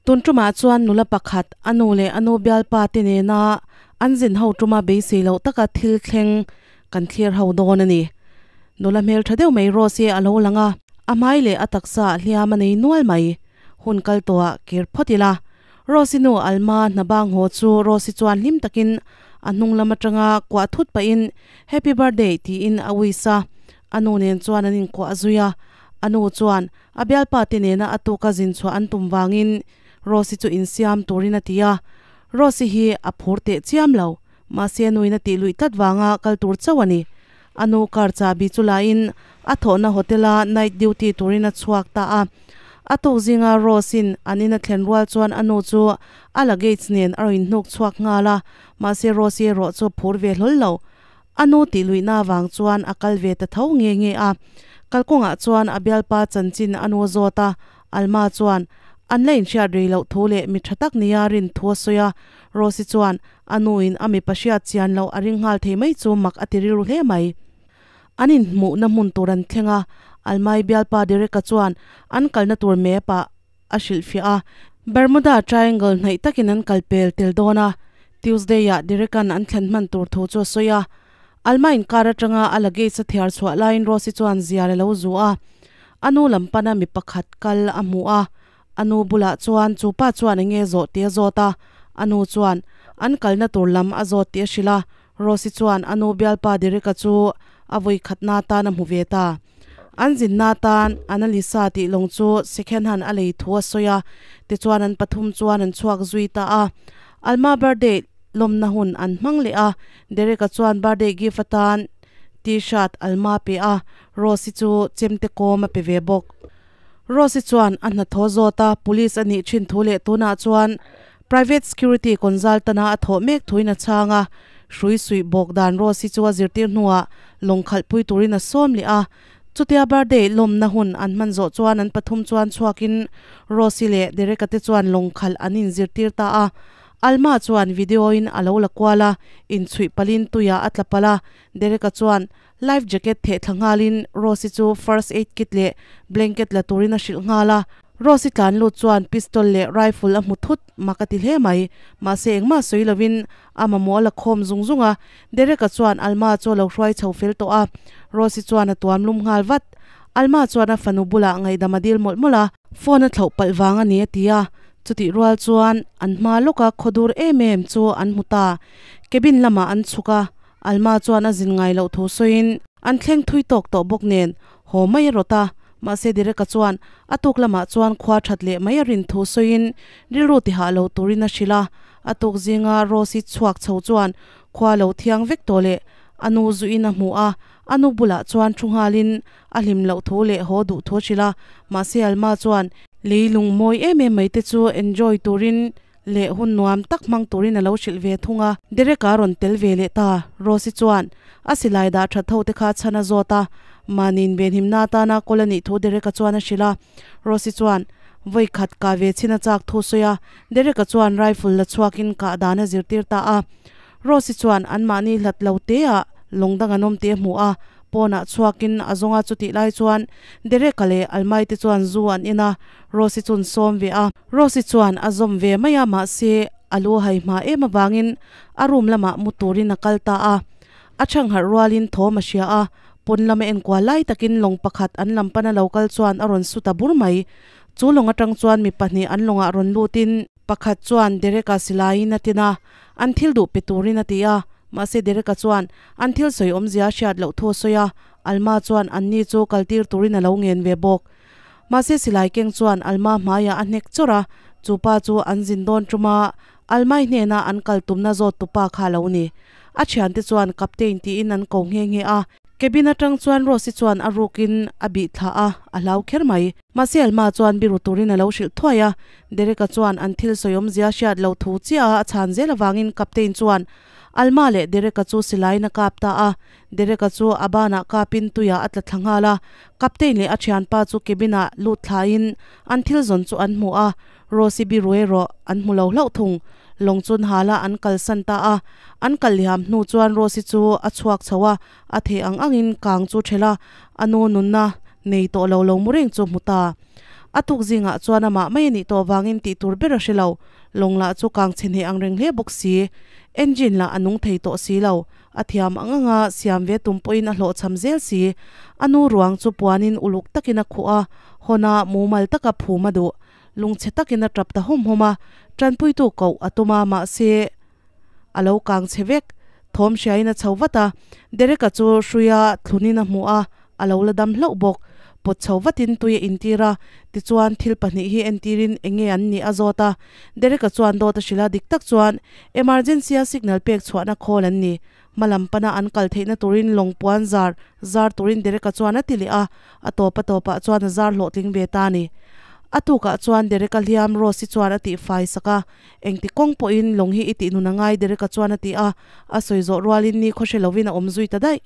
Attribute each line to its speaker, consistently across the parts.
Speaker 1: Tun tumah chuan nula pakhat a nu leh a nu bialpa te nena an zin ho tuma beisei loh taka thil thleng kan thlir ho dawn a ni. Nula hmel tha deuh mai Rose a lo lang a, a hmai leh a taksa hliam a nei nual mai. Hun kal tawhah kir phawt ila. Rose nu Alma hna bang haw chu Rose chuan hlim takin a hnung lam atanga kuah thut pahin Happy birthday tiin a wish a, a nu nen chuan an inkuah zui a. A nu chuan A bialpa te nena a tuka zin chhuah an tum vangin Rose chu insiam turin a ti a. Rose hi a phur teh chiam lo, mahse a nuin a tih luih tlat vanga kal tur chauh a ni. A nu car chahbi chu lahin a thawhna hotel-a night duty turin a chhuak ta a. A tuk zinga Rose-in an in a thlen rual chuan a nu chu a luggage nen a rawn inhnuk chhuak nghal a, mahse Rose erawh chu a phur ve hlawl lo. A nu tih luihna avang chuan a kal ve ta tho nge nge a. Kalkawngah chuan a bialpa chanchin a nu a zawt a, Alma chuan an la inhriat rei loh thu leh mi tha tak nia rin thu a sawi a. Rose chuan a nuin a mipa hriat chian loh a ring nghal thei mai chu mak a ti rilru hle mai. An inhmuhna hmun tur an thleng a, Almai bialpa Derek-a chuan an kalna tur map-ah a hrilhfiah a, Bermuda Triangle hnaih takin an kal pel tel dawn a, Tuesday-ah Derek-a'n an thlen hman tur thu chu a sawi a. Alma inkar atanga a luggage a thiar chhuah laiin Rose-i chuan zial a lo zu a, a nu lam pana mi pakhat kal a hmu a, a nu bulah chuan chu pa chuan eng nge zawh tih a zawt a, a nu chuan an kalna tur lam a zawt tih a hrilh a, Rose-i chuan a nu bialpa Derek-a chu a vawikhatna atan a hmu ve ta. An zinna atan Annalisa tih lawng chu second hand a lei thu a sawi a, tichuan an pathum chuan an chhuak zui ta a. Alma birthday lawmna hun an hmang leh a, Derek-a chuan birthday gift atan T-shirt Alma pe a, Rose-i chu chemte kawm a pe ve bawk. Rose-i chuan a hnathawh zawt a, police a nih thin thu leh tunah chuan Private security consultant-a a thawh mek thuin a chhang a, hrui suih bawk dan Rose-i chu a zirtir hnuah lawng khalhpui turin a sawm leh a. Chutia birthday lawmna hun an hman zawh chuan an pathum chuan chhuakin Rose-i leh Derek-a te chuan lawng khalh an inzirtir ta a. Alma chuan video-in a lo la kual a, inchhuih palin tuiah a tla palh a, Derek-a chuan life jacket theh thla nghalin Rose-i chu first aid kit leh blanket la turin a hrilh nghal a. Rose-i tlan lut chuan pistol leh rifle a hmu thut mak a ti hle mai. Mahse engmah sawi lovin a mamawh a la khawm zung zung a. Derek-a chuan Alma chu a lo hruai chho fel tawh a. Rose-i chuan a tuam lum nghal vat. Alma chuan a fanu bulah ngaihdam a dil mawlh mawlh a. Phone a thlauh palh vang a ni a ti a. Chutih rual chuan an hma lawka khawdur em em chu an hmu ta. Cabin lamah an chhuk a. Alma chuan a zin ngai loh thu sawiin an thleng thui tawk tawh bawk nen haw mai a rawt a, mahse Derek-a chuan a tuk lamah chuan khua that leh mai a rin thu sawiin rilru tihah lo turin a hrilh a, a tuk zinga Rose-i chhuak chho chuan khua lo thiang vek tawh leh a nu zuiin a hmu a, a nu bulah chuan thu nghalin a hlim loh thu leh haw duh thu a hrilh a, mahse Alma chuan leilung mawi em em mai te chu enjoy turin leh hun nuam tak hmang turin a lo hrilh ve thung a. Derek-a rawn tel ve leh ta. Rose-i chuan a silai dah that ho te kha chhan a zawt a, mahniin venhimna atana kawl a nih thu Derek-a chuan a hrilh a. Rose-i chuan vawi khat kah ve chhin a chak thu sawi a, Derek-a chuan rifle la chhuakin kah dan a zirtir ta a. Rose-i chuan anmahni hlat lo teah lawng dang an awm tih a hmu a, pawnah chhuakin a zawng a, chutih lai chuan Derek-a leh Almai te chuan zu an en a, Rose-i chuan sawm ve a. Rose-i chuan a zawm ve mai a, mahse a lu hai hma em avangin a room lamah mu turin a kal ta a. A chhangharh rualin thawm a hria a, pawn lama enkual lai takin lawng pakhat an lam pana lo kal chuan a rawn su ta bur mai. Chu lawng atang chuan mi pahnih an lawngah rawn lutin pakhat chuan Derek-a silaiin a tin a, an thil duh pe turin a ti a, mahse Derek-a chuan an thil sawi awmzia a hriat loh thu a sawi a, Alma chuan anni chu kaltir turin a lo ngen ve bawk. Mahse silai keng chuan Alma hmaiah a hnek chawrh a, chu pa chu an zin dawn tum a, Almai hnena an kal tumna zawt tu pa kha a lo ni. A thiante chuan Captain tiin an ko nghe nghe a. Cabin atang chuan Rose-i chuan a rukin a bih thla a, a hlau kher mai. Mahse Alma chuan biru turin a lo hrilh thuai a, Derek-a chuan an thil sawi awmzia hriat loh thu chiah a a chhan zel avangin Captain chuan Alma leh Derek-a chu silaiin a kap ta a, Derek-a chu a banah kapin tuiah a tla thla nghal a, Captain leh a thianpa chu cabin-ah lut thlain an thil zawn chu an hmu a, Rose-i biru erawh an hmu lo hlauh thung. Lawng chun hala an kalsan ta a, an kal liam hnu chuan Rose-i chu a chhuak chho a, a theh ang angin kang chu ṭhelh a, a nu nunna nei tawh lo lo mu reng chu hmu ta. A tuk zingah chuan amah mai a nih tawh vangin tih tur ber a hre lo. Lawng lah chu kang chhe hneh ang reng hle bawk si. Engine lah a nung thei tawh si lo. A thiam ang anga siam ve tum pawhin a hlawhchham zel si. A nu ruang chu puanin uluk takin a khuh a, hawn-ah mumal taka phum a duh. Lungchhe takin a tap ta hawm hawm a, tanpuitu koh a tum a, mahse a lo kang chhe vek. Thawm hriain a chho vat a, Derek-a chu hruia thlunin a hmu a, a lo la dam hlauh bawk. Pawt chho vatin tui a intir a, tichuan thil pahnih hi entirin eng nge an nih a zawt a. Derek-a chuan dawt a hrilh a, dik tak chuan emergency-a signal pek chhuahna khawl an ni. Hma lam pana an kal theihna turin lawng puan zar zar turin Derek-a chuan a ti leh a, a tawp a tawpah chuan a zar hlawhtling ve ta a ni. A tukah chuan Derek-a hliam Rose-i chuan a tihfai sak a, Engti kawng pawhin lawng hi i tih nun a ngai Derek-a chuan a ti a, a sawi zawh rualin ni khawhre lovin a awm zui ta daih.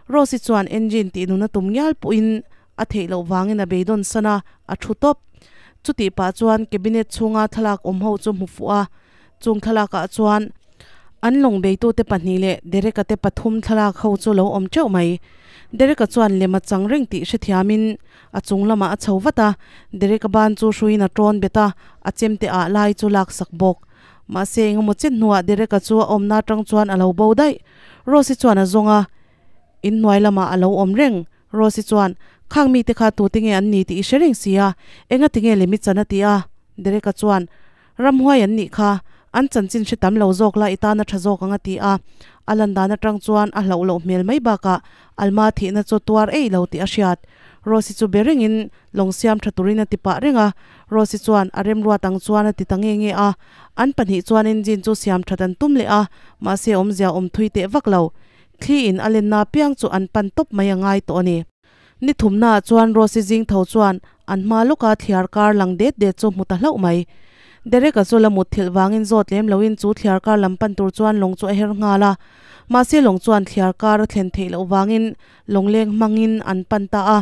Speaker 1: Rose-i chuan engine tih nun a tum ngial pawhin a theih loh vangin a beidawn san a, a thu tawp. Chutih pah chuan cabinet chhunga thlalak awm ho chu hmu fuh a, Chung thlalakah chuan an lawng beitute pahnih leh Derek-a te pathum thlalak ho chu lo awm teuh mai. Derek-a chuan lem a chang reng tih hrethiamin a chung lamah a chho vat a, Derek-a ban chu hruiin a tawn bet a, a chemte ah lai chu laksak bawk. Mahse engemaw chen hnuah Derek-a chu a awmna atang chuan a lo bo daih. Rose-i chuan a zawng a, inhnuai lamah a lo awm reng. Rose-i chuan, Khang mite kha tute nge an ni tih i hre reng si a, engati nge lem i chan a ti a? Derek-a chuan, Ramhuai an nih kha, an chanchin hre tam lo zawk la i tan a tha zawk ang a ti a. A lan dan atang chuan a hlauh loh hmel mai bakah Alma thihna chu tuar eih lo tih a hriat. Rose-i chu be rengin lawng siam tha turin a ti pah reng a. Rose-i chuan a remruat ang chuan a ti ta nge nge a. An pahnih chuan engine chu siam that an tum leh a, mahse awmzia awm thui teh vak lo. Thli in a lenna piang chu an pan tawp mai a ngai tawh a ni. Ni thumnaah chuan Rose-i zing tho chuan an hma lawka thliar kar lang det det chu hmu ta hlauh mai. Derek-a chu la mut thilh vangin zawt lem loin chu thliar kar lam pan tur chuan lawng chu a her nghal a. Mahse lawng chuan thliar kar a thlen theih loh vangin lawngleng hmangin an pan ta a.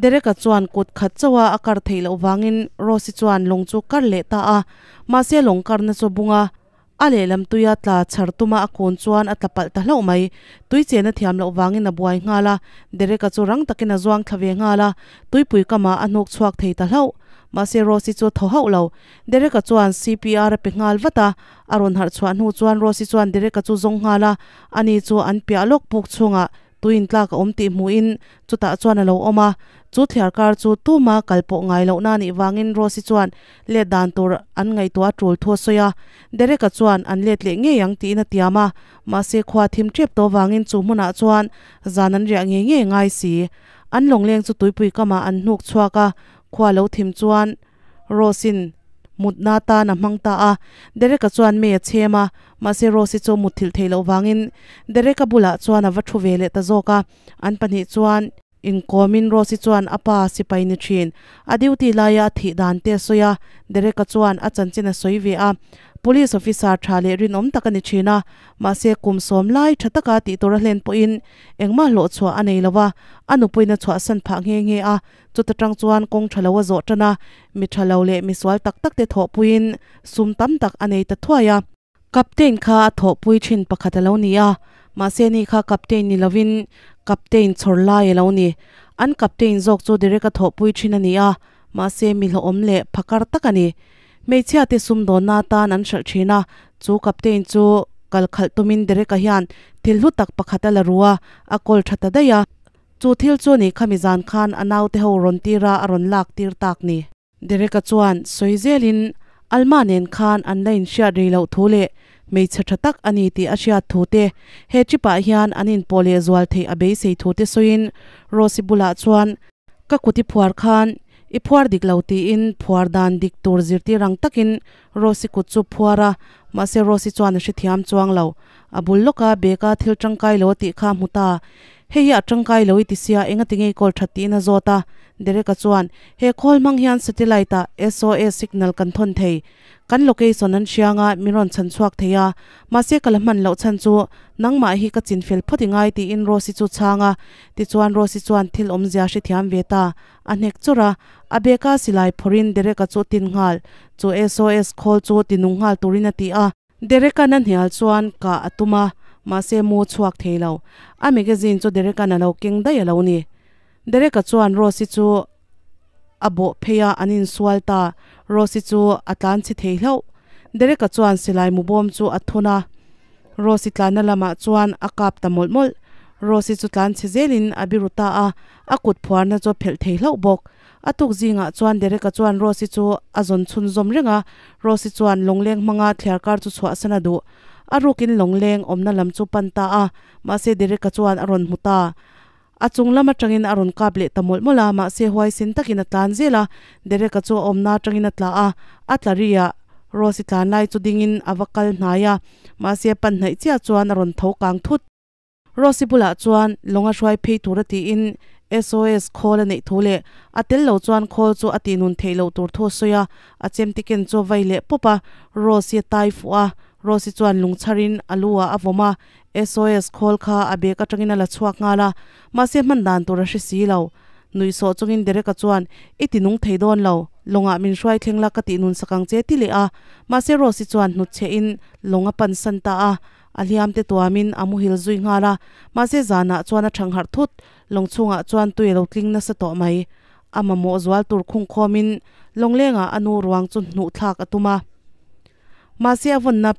Speaker 1: Derek-a chuan kut khat chauha a kar theih loh vangin Rose-i chuan lawng chu kar leh ta a. Mahse lawng karna chu bung a. A lehlam tuia tla chhar tuma a kun chuan a tla palh ta hlauh mai. Tui chen a thiam loh vangin a buai nghal a, Derek-a chu rang takin a zuang thla ve nghal a, tuipui kamah a hnuk chhuak thei ta hlauh. Mahse Rose-i chu thaw hauh lo. Derek-a chuan CPR a pe nghal vat a, a rawn harh chhuah hnu chuan Rose-i chuan Derek-a chu zawng nghal a, ani chu an piah lawk puk chhungah Tui intlak a awm tih hmuhin chutah chuan a lo awm a, chu thliar kar chu tuma kal pawh ngai lohna a nih vangin Rose-i chuan let dan tur an ngaihtuah a tul thu a sawi a, Derek-a chuan an let leh ngei ang tiin a tiam a, mahse khua thim tep tawh vangin chu hmunah chuan zan an riah ngei ngei ngai si. An lawngleng chu tuipui kamah an hnuk chhuak a, khua lo thim chuan Rose-in mutna atan a hmang ta a, Derek-a chuan mei a chhem a, mahse Rose-i chu mutthilh theih loh vangin Derek-a bulah chuan a va thu ve leh ta zawk a, an pahnih chuan inkawmin Rose-i chuan a pa sipai ni thin a duty laia a thih dan te a sawi a, Derek-a chuan a chanchin a sawi ve a, Police officer tha leh rinawm tak a ni thin a, mahse kum sawm lai tha taka tih tur a hlen pawhin engmah hlawh chhuah a nei lo va, a nupuiin a chhuahsan phah nghe nghe a, Chuta tang chuan kawng tha lo a zawh tan a, mi tha lo leh mi sual tak tak te thawhpuiin sum tam tak a nei ta thuai a. Captain kha a thawhpui thin pakhat a lo ni a, mahse ni kha captain ni lovin captain chhawr lai a lo ni. An captain zawk chu Derek a thawhpui thin a ni a, mahse mi hlawhawm leh phakar tak a ni. Hmeichhia te sumdawnna atan an hralh thin a, chu captain chu kal khalh tumin Derek-a hian thil hlu tak pakhat a la ru a, a kawl tha ta daih a. Chu thil chu ni khami zan khan a naute ho rawn tir a, a rawn lak tir tak ni. Derek-a chuan sawi zelin Alma nen khan an la inhriat rei loh thu leh hmeichhe tha tak a ni tih a hriat thu te, he trip-ah hian an inpawh leh zual theih a beisei thu te sawiin Rose-i bulah chuan, Ka kut i phuar khan i phuar dik lo tiin phuar dan dik tur zirtir ang takin Rose-i kut chu phuar a, mahse Rose-i chuan a hrethiam chuang lo. A bul lawka bag-a thil tangkai lo a tih kha a hmu ta. Hei hi a tangkai lo i ti sia, engati nge i kawl that tiin a zawt a. Derek-a chuan, He khawl hmang hian satellite-ah SOS signal kan thawn thei. Kan location an hriang a, min rawn chhan chhuak thei a. Mahse ka la hman loh chhan chu nangmah hi ka chinfel phawt i ngai tiin Rose-i chu chhang a. Tichuan Rose-i chuan thil awmzia hrethiam ve ta. A hnek chawrh a, a bag-a silai phawrhin Derek-a chu tin nghal. Chu SOS khawl chu tinung nghal turin a ti a. Derek-a'n a hnial chuan kah a tum a, mahse mu chhuak thei lo. A magazine chu Derek-a'n a lo keng daih a lo ni. Derek-a chuan Rose-i chu a bawh phei a, an insual ta. Rose-i chu a tlan chhe thei hlauh. Derek-a chuan silai mu bawm chu a thun a, Rose-i tlanna lamah chuan a kap ta mawlh mawlh. Rose-i chu tlan chhe zelin a biru ta a, a kut phuarna chu a phelh thei hlauh bawk. A tuk zingah chuan Derek-a chuan Rose-i chu a zawn chhunzawm reng a, Rose-i chuan lawngleng hmanga thliarkar chu chhuahsan a duh. A rukin lawngleng awmna lam chu pan ta a, mahse Derek-a chuan a rawn hmu ta. A chung lam atangin a rawn kap leh ta mawlh mawlh a, mahse huaisin takin a tlan zel a, Derek-a chu a awmna atangin a tla a, a tla ri a, Rose-i tlan lai chu dingin a va kal hnai a, mahse a pan hnaih chiah chuan a rawn tho kang thut. Rose-i bulah chuan lawng a hruai phei tur a tiin SOS khawl a neih thu leh a tel lo chuan khawl chu a tihnun theih loh tur thu a sawi a, a chemte ken chu a vai leh pawp a, Rose-i a tai fuh a, Rose-i chuan lungchharin a lu ah a vawm a, SOS khawl kha a bag atangin a la chhuak nghal a, mahse hman dan tur a hre si lo. Nuihsawh chungin Derek-a chuan, I ti nung thei dawn lo, lawngah min hruai thleng la ka tih nun sak ang che ti leh a, mahse Rose-i chuan hnutchhehin lawng a pan san ta a, a hliam te tuamin a muhil zui nghal a, mahse zanah chuan a thang harh thut, lawng chhungah chuan tui a lo tling nasa tawh mai. A mamawh zual tur khung khawmin lawnglengah a nu ruang chu hnuh thlak a tum a, mahse a vawnna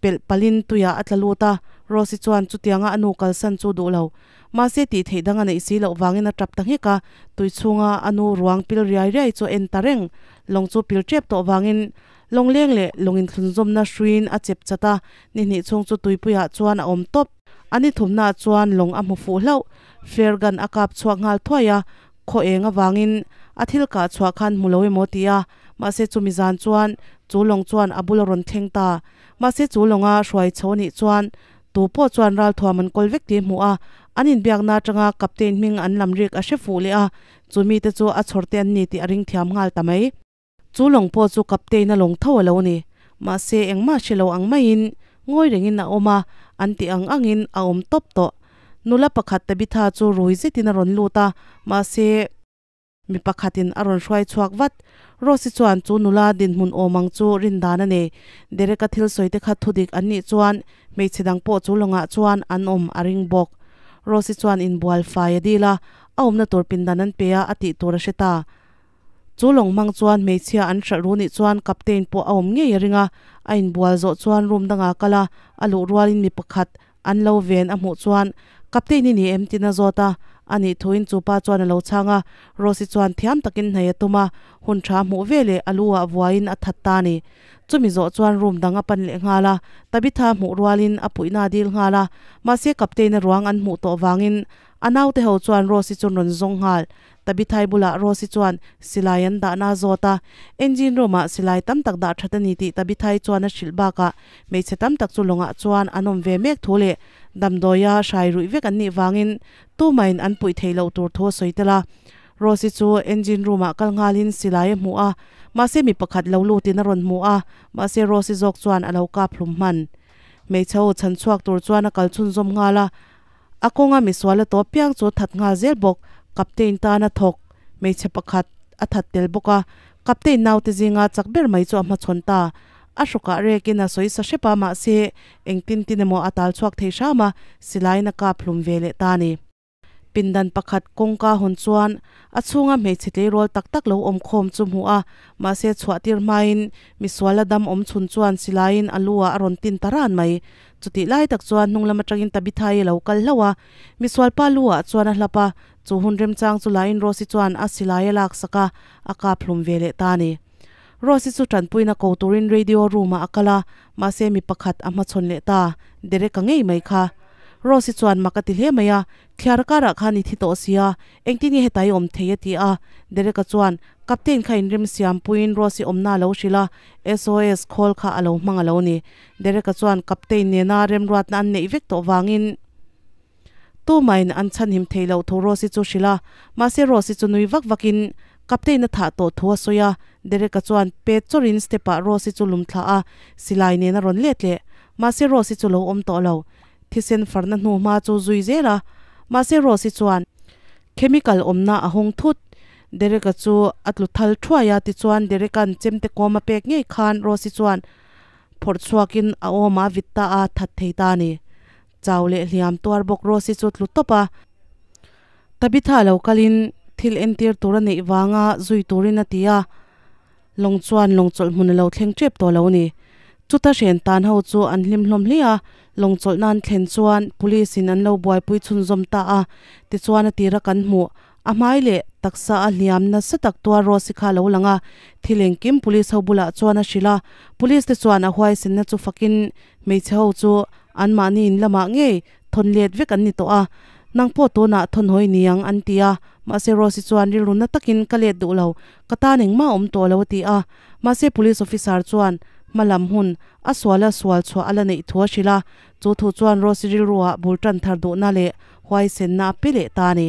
Speaker 1: Pelh palin tuiah a tla lut a, Rose-i chuan chutianga a nu kalsan chu duh lo. Mahse tih theih dang a neih si loh vangin a tap ta nghek a, tui chhunga a nu ruang pil riai riai chu a en ta reng. Lawng chu pil tep tawh vangin lawngleng leh lawng inthlunzawmna hruiin a chep chat a, ni hnih chhung chu tuipuiah chuan a awm tawp. A ni thumnaah chuan lawng a hmu fuh hlauh. Flare gun a kap chhuak nghal thuai a, khaw eng avangin a thil kah chhuah khan hmu lo emaw ti a, mahse chumi zan chuan chu lawng chuan a bul a rawn thleng ta. Mahse chu lawnga hruai chho a nih chuan tu pawh chuan ralthuam an kawl vek tih a hmu a, an inbiakna atanga captain hming an lam rik a hre fuh leh a, chu mite chu a chhawr te an ni tih a ring thiam nghal ta mai. Chu lawng pawh chu captain a lawng tho a lo ni. Mahse engmah hre lo ang maiin ngawi rengin a awm a, an tih ang angin a awm tawp tawh. Nula pakhat Tabitha chu rui zetin a rawn lut a, mahse. Mi pakhatin a rawn hruai chhuak vat. Rose-i chuan chu nula dinhmun awm ang chu rin dan a nei. Derek-a thil sawi te kha thudik an nih chuan hmeichhe dang pawh chu lawngah chuan an awm a ring bawk. Rose-i chuan inbual fai a dil a, a awmna tur pindan an pe a, a tih tur a hre ta. Chu lawng hmang chuan hmeichhia an hralh ru nih chuan captain pawh a awm ngei a ring a, a inbual zawh chuan room dangah a kal a, a luh rualin mi pakhat An lo ven a hmuh chuan, Captain i ni em? tiin a zawt a. A nih thuin chu pa chuan a lo chhang a. Rose-i chuan thiam takin hnei a tum a, hun tha hmuh ve leh a lu ah vuaiin a that ta a ni. Chumi zawh chuan room dang a pan leh nghal a, Tabitha hmuh rualin a puihna a dil nghal a. Mahse Captain-a ruang an hmuh tawh vangin a naute ho chuan Rose-i chu rawn zawng nghal. Tabithai bulah Rose-i chuan silai an dahna a zawt a, engine room-ah silai tam tak dah that a ni tih Tabithai chuan a hrilh bakah hmeichhe tam tak chu lawngah chuan an awm ve mek thu leh damdawia hrai ruih vek an nih vangin tumahin an puih theih loh tur thu a sawi tel a. Rose-i chu engine room-ah kal nghalin silai a hmu a, mahse mi pakhat lo lutin a rawn hmu a, mahse Rose-i zawk chuan a lo kap hlum hman. Hmeichhe ho chhan chhuak tur chuan a kal chhunzawm nghal a. A kawnga misual a tawp piang chu that nghal zel bawk. Captain tan a thawk hmeichhe pakhat a that tel bawk a, Captain naute zinga chak ber mai chu a hmachhawn ta. A hrukah rekin a sawi sa hrep a, mahse engtin tin emaw a tal chhuak thei hram a, silaiin a kap hlum ve leh ta a ni. Pindan pakhat kawngka hawn chuan a chhunga hmeichhe tleirawl tak tak lo awm khawm chu hmuh a, mahse chhuah tir hmain misual a dam awm chhun chuan silaiin a lu ah a rawn tin ta ran mai. Chutih lai tak chuan hnung lam atangin Tabitha-i a lo kal hlauh a, misualpa lu ah chuan a hlap a, chu hun remchang chu lain Rose-i chuan a silai a laksak a, a kap hlum ve leh ta a ni. Rose-i chu tanpuina ko turin radio room ah a kal a, mahse mi pakhat a hmachhawn leh ta, Derek-a ngei mai kha. Rose-i chuan mak a ti hle mai a, Thliar karah khan i thi tawh sia, engtin nge heta i awm thei a ti a, Derek-a chuan Captain kha inrem siam puiin Rose-i awmna a lo hrilh a, SOS khawl kha a lo hmang a lo ni. Derek-a chuan Captain nena remruatna an neih vek tawh vangin tumahin an chhanhim theih loh thu Rose-i chu hrilh a, mahse Rose-i chu nui vak vakin Captain a thah tawh thu a sawi a, Derek-a chuan pet chawrin step-ah Rose-i chu lum thlah a, silai nen a rawn let leh. Mahse Rose-i chu lo awm tawh lo. Thisen farna hnu hma chu zui zel a, mahse Rose-i chuan chemical awmna a hawng thut. Derek-a chu a tlu thal thuai a, tichuan Derek-a'n chemte kawm a pek ngei khan Rose-i chuan Phawrh chhuakin a awm a vit ta a, that thei ta a ni. Chau leh hliam tuar bawk Rose-i chu tlu tawp a. Tabitha lo kalin thil entir tur a neih vanga zui turin a ti a, lawng chuan lawng chawlh hmun a lo thleng tep tawh lo a ni. Chuta hren tan ho chu an hlim hlawm hle a, lawng chawlh nan thlen chuan police in an lo buaipui chhunzawm ta a, tichuan a tira kan hmuh a hmai leh taksa a hliam nasa tak tuar Rose-i kha a lo lang a, thil engkim police ho bulah chuan a hrilh a, police te chuan a huaisenna chu fakin hmeichhe ho chu anmahni in lamah ngei thawn let vek an ni tawh a, nang pawh tunah thawn hawi ni ang an ti a, mahse Rose-i chuan rilru na takin ka let duh lo, ka tan engmah a awm tawh lo a ti a, mahse police officer chuan hma lam hun a sual a sual chhuah a la neih thu a hrilh a, chu thu chuan Rose-i rilruah bul tan thar duhna leh huaisenna a pe leh ta a ni.